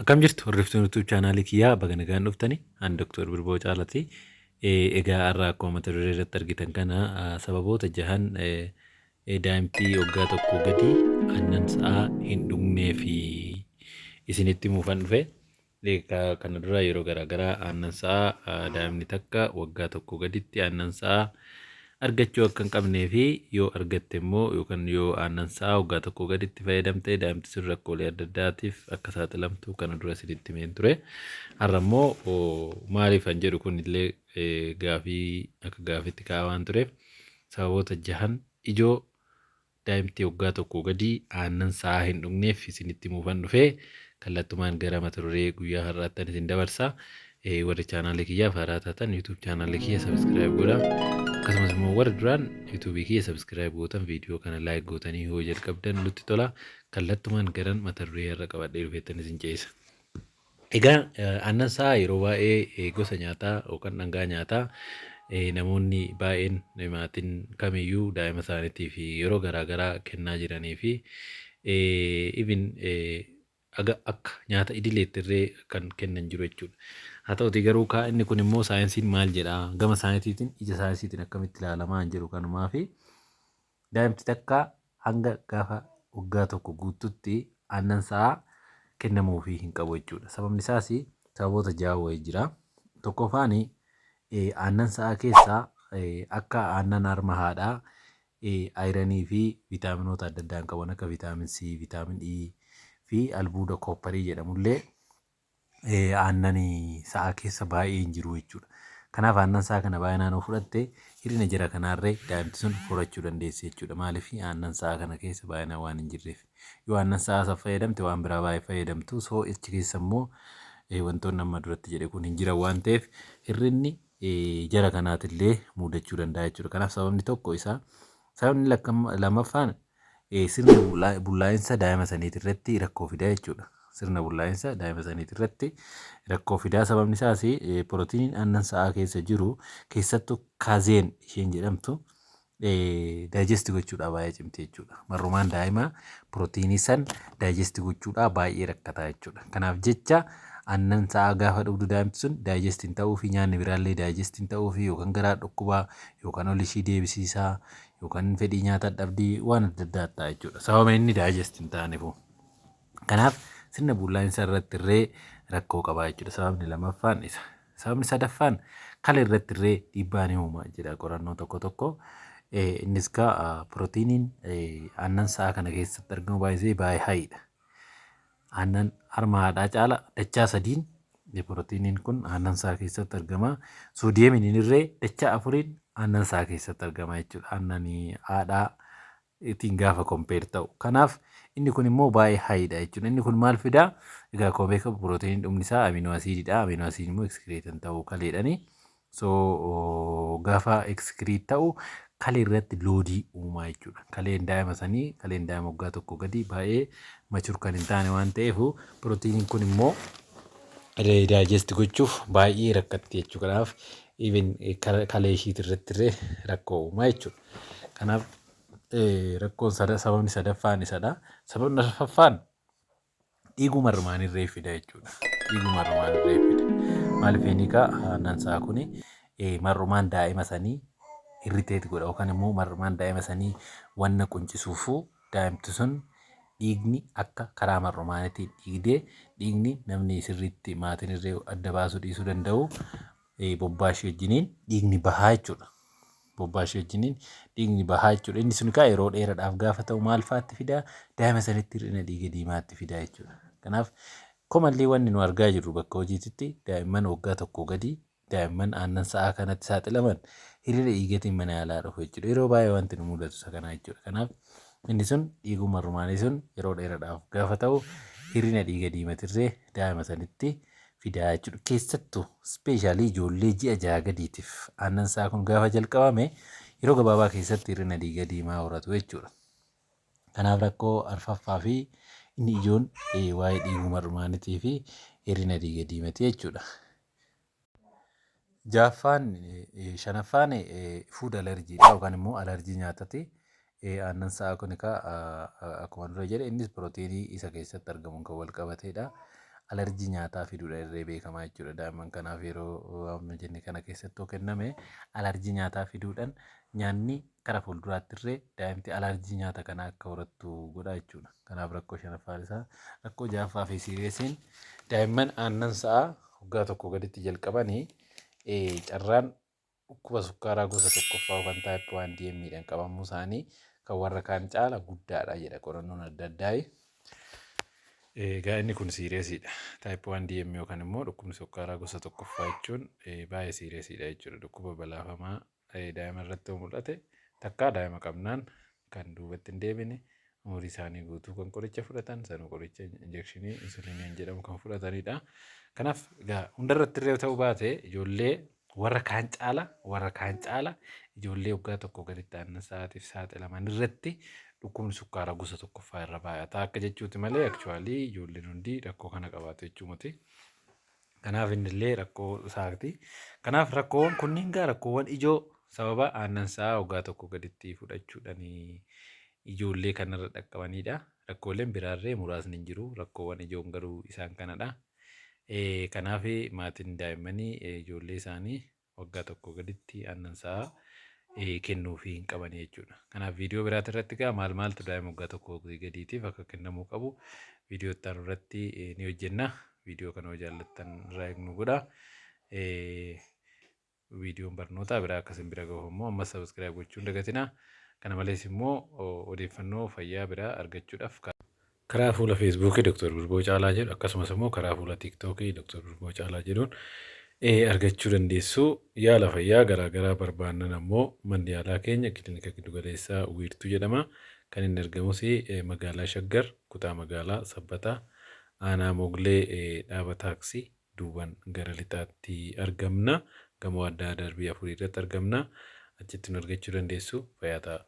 Akkam jirtu hordoftoonni YouTube chaanaalii kiyyaa, baga nagaan dhuftani. Ani Dr. Birboo Caalati. Egaa har'a akkuma mata duree irratti argitan kana sababoota jahan daa'imtii waggaa tokko gadi aannan sa'aa hin dhugnee fi isinitti himuufan dhufe. Kana dura yeroo garaagaraa aannan sa'aa daa'imni takka waggaa tokko gaditti aannan sa'aa argachuu akka hin qabnee fi yoo argatte immoo yookaan yoo aannan sa'aa waggaa tokko gaditti fayyadamte daa'imti sun rakkoolee adda addaatiif akka saaxilamtu kana dura isinitti himeen ture. Har'a immoo maaliif kan jedhu kun illee gaafii akka gaafiitti kaa'aa waan tureef, sababoota jahan ijoo daa'imti waggaa tokkoo gadii aannan sa'aa hin dhugneef isinitti himuufan dhufe. Kallattumaan gara mata duree guyyaa har'aattan isin dabarsa. Warri chaanaalii kiyyaaf haaraa taatan YouTube chaanaalii kiyya subscribe godha. Akkasumas immoo warri duraan YouTube kiyya subscribe gootan viidiyoo kana like gootanii yoo jalqabdan nutti tola. Kallattumaan gara mata duree har'a qabadhee dhufeettan isin ceesa. Egaa aannan sa'aa yeroo baay'ee gosa nyaataa yookaan dhangaa nyaataa namoonni baay'een, maatiin kamiyyuu daa'ima isaaniitiif yeroo garaa garaa kennaa jiranii fi even aga akka nyaata idileetti illee kan kennan jiru jechuudha. Haa ta'utii garuu kaa inni kun immoo saayinsiin maal jedhaa, gama saayinsiitiin, ija saayinsiitiin akkamitti ilaalamaa hin jiru kanumaa fi daa'imti takka hanga gaafa waggaa tokko guuttutti aannan sa'aa kennamuufii hin qabu jechuudha. Sababni isaas sababoota ja'a wayii jira. Tokkoffaan, aannan sa'aa keessaa akka aannan harma haadhaa ayiranii fi viitaaminoota adda addaa hin qaban, akka viitaamin C, viitaamin E fi albuuda koopparii jedhamullee aannan sa'aa keessa baay'ee hin jiru jechuudha. Kanaaf aannan sa'aa kana baay'inaan yoo fudhatte hir'ina jara kanaarree daa'imti sun horachuu dandeessi jechuudha. Maaliif? Aannan sa'aa kana keessa baay'inaan waan hin jirreef. Yoo aannan sa'aa san fayyadamte waan biraa baay'ee fayyadamtu, soo achi keessa immoo wantoonni amma duratti jedhe kun hin jiran waan ta'eef, hir'inni jara kanaatillee mudachuu danda'a jechuudha. Kanaaf sababni tokko isa. Sababni lammaffaan sirna bullaa'insa daa'ima saniiti irratti rakkoo fida jechuudha. Sirna bullaa'insa daa'ima saniiti irratti rakkoo fidaa. Sababni isaas pirootiiniin aannan sa'aa keessa jiru, keessattuu casein isheen jedhamtu, digest gochuudhaa baay'ee cimti jechuudha. Marrumaan daa'imaa pirootiinii san digest gochuudhaa baay'ee rakkataa jechuudha. Kanaaf jecha aannan sa'aa gaafa dhugdu daa'imti sun digest hin ta'uu fi nyaanni biraallee digest hin ta'uu fi yookaan garaa dhukkubaa yookaan ol ishii deebisiisaa yookaan fedhii nyaataa dhabdii, waan adda addaa ta'a jechuudha. Sababa inni digest hin taanefu. Kanaaf sirna bullaa'insa irratti illee rakkoo qabaa jechuudha. Sababni lammaffaan isa. Sababni sadaffaan kalee irratti illee dhiibbaa ni uuma jedha qorannoo tokko tokko. Innis kaa pirootiiniin aannan sa'aa kana keessatti argamu baay'ee baay'ee high dha. Aannan harma haadhaa caala dachaa sadiin pirootiiniin kun aannan sa'aa keessatti argama. Soodiyeemiin illee dachaa afuriin aannan sa'aa keessatti argama jechuudha. Aannan haadhaa ittiin gaafa compare ta'u. Kanaaf inni kun immoo baay'ee high dha jechuudha. Inni kun maal fidaa? Egaa akkuma beekamu pirootiiniin dhumni isaa amino acidiidha. Amino acidiin immoo excrete ta'uu kaleedhani. So gaafa excrete ta'u kalee irratti load uumaa jechuudha. Kaleen daa'ima sanii, kaleen daa'ima waggaa tokko gadi baay'ee mature kan hin taane waan ta'eef, pirootiiniin kun immoo digest gochuuf baay'ee rakkatti jechuudha. Kanaaf even kalee ishiit irratti illee rakkoo uumaa jechuudha. Kanaaf rakkoon sababni sadaffaan isadha. Sababni arfaffaan dhiiguu marrumaanirree fida jechuudha. Dhiiguu marrumaanirree fida. Maaliif? Inni kaa aannan sa'aa kuni marrumaan daa'ima sanii irritate godha yookaan immoo marrumaan daa'ima sanii wanna quncisuufuu daa'imti sun dhiigni akka karaa marrumaaniitiin dhiigdee, dhiigni namni sirriitti maatiin irree adda baasuu dhiisuu danda'u, bobbaa ishee wajjiniin dhiigni bahaa jechuudha. Bobbaa ishee wajjiniin dhiigni bahaa jechuudha. Inni sun kaa yeroo dheeraadhaaf gaafa ta'u maal fa'aatti fidaa? Daa'ima sanitti hir'ina dhiiga diimaatti fidaa jechuudha. Kanaaf komallee wanni nu argaa jirru bakka hojiititti daa'imman waggaa tokko gadi, daa'imman aannan sa'aa kanatti saaxilaman hir'ina dhiigatiin mana yaalaa dhufu jechuudha. Yeroo baay'ee wanti nu mudatu isa kana jechuudha. Kanaaf inni sun dhiiguu marrumaanii sun yeroo dheeraadhaaf gaafa ta'u hir'ina dhiiga diimatirree daa'ima sanitti fidaa jechuudha. Keessattuu especially ijoollee ji'a 6 gadiitiif aannan sa'aa kun gaafa jalqabame yeroo gabaabaa keessatti hir'ina dhiiga diimaa horatu jechuudha. Kanaaf rakkoo arfaffaa fi inni ijoon waa'ee dhiiguu marrumaaniitii fi hir'ina dhiiga diimatii jechuudha. Jaaffaan, shanaffaan food allergydha yookaan immoo alarjii nyaatati. Aannan sa'aa kun egaa akkuma dura jedhe innis pirootiinii isa keessatti argamuun kan wal qabatedha. Alarjii nyaataa fiduudha irree beekamaa jechuudha. Daa'imman kanaaf yeroo amma jenne kana keessatti yoo kenname alarjii nyaataa fiduudhaan nyaanni kara fuulduraatti illee daa'imti alarjii nyaata kanaa akka horattu godha jechuudha. Kanaaf rakkoo shanaffaan isaa. Rakkoo ja'affaa fi seriousiin, daa'imman aannan sa'aa waggaa tokko gaditti jalqabanii carraan dhukkuba sukkaaraa gosa tokkoffaa yookaan type 1 DM'dhaan qabamuu isaanii kan warra kaan caala guddaadha jedha qorannoon adda addaa. Egaa inni kun seriousiidha. Type 1 DM yookaan immoo dhukkubni sukkaaraa gosa tokkoffaa jechuun baay'ee seriousiidha jechuudha. Dhukkuba balaafamaa daa'ima irratti yoo mul'ate, takkaa daa'ima qabnaan kan duubatti hin deebine, umurii isaanii guutuu kan qoricha fudhatan, sanuu qoricha injekshinii insuliiniin jedhamu kan fudhatanidha. Kanaaf egaa hundarratti illee ta'uu baate, ijoollee warra kaan caala ijoollee waggaa tokko gaditti aannan sa'aatiif saaxilaman irratti dhukkubni sukkaaraa gosa tokkoffaa irra baay'ata akka jechuuti malee, actually ijoolleen hundi rakkoo kana qabaatu jechuu miti. Kanaaf inni illee rakkoo isaati. Kanaaf rakkoowwan kunniin gaa rakkoowwan ijoo sababa aannan sa'aa waggaa tokko gaditti fudhachuudhaan ijoollee kanarra dhaqqabanidha. Rakkooleen biraarree muraasni hin jiru. Rakkoowwan ijoon garuu isaan kanadha. Kanaaf maatiin daa'immanii ijoollee isaanii waggaa tokko gaditti aannan sa'aa kennuufii hin qabani jechuudha. Kanaaf viidiyoo biraati irratti egaa maal maaltu daa'ima waggaa tokko gadiitiif akka kennamuu qabu viidiyoo itti aanu irratti ni hojjenna. Viidiyoo kana yoo jaallattan like nu godhaa. Viidiyoon barnootaa biraa akkasin bira gahu immoo ammas subscribe gochuu hin dagatinaa. Kana malees immoo odeeffannoo fayyaa biraa argachuudhaaf karaa fuula Feesbuukii Dr. Birboo Caalaa jedhu, akkasumas immoo karaa fuula Tiiktookii Dr. Birboo Caalaa jedhuun argachuu dandeessu. Yaala fayyaa garaagaraa barbaannan ammoo manni yaalaa keenya Kilinika Giddugaleessaa Wiirtuu jedhama. Kan inni argamus magaalaa Shaggar, kutaa magaalaa Sabbataa, aanaa Moglee, dhaaba taaksii duuban gara lixaatti argamna. Gamoo addaa darbii afurii irratti argamna. Achitti nu argachuu dandeessu. Fayyaa ta'a.